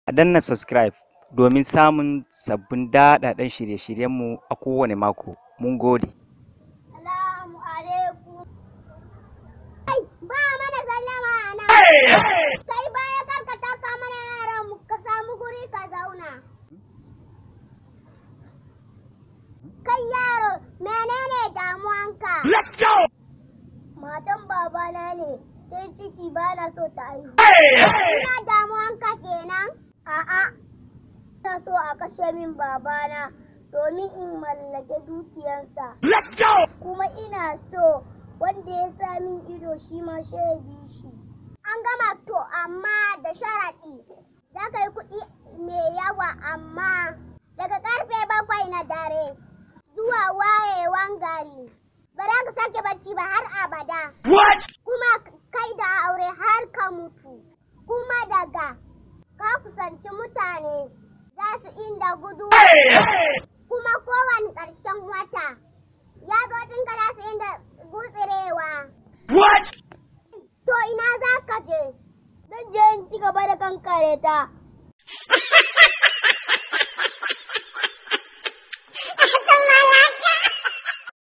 A danna subscribe domin samun sabbin daɗaɗɗen shirye-shiryenmu a kowane mako. Mun gode. Salamu alaikum. Ai, ba mana sallama na. Kai baya karka taka mana yaran mu ka samu guri ka zauna. Kai yaro, menene damuwanka? Let's go! Matan babana ne, sai ciki ba na so ta haihu. Ina damuwanka kenan? A'a. Ina so a kashe min babana domin in mallake dukiyansa. Let's go! Kuma ina so wanda ya sa min ido shi ma sai ya bi shi. An gama to amma da sharaɗi za ka yi kuɗi mai yawa amma daga karfe 7 na dare zuwa wayewan gari ba za ka sake bacci ba har abada. What? Kuma kai da aure har ka mutu. Kuma daga ka kusanci mutane za su inda gudu. Kuma kowane ƙarshen wata ya zo ɗinka za su inda gutsirewa. What? To ina za ka je? Zan je in ci gaba da kankare ta.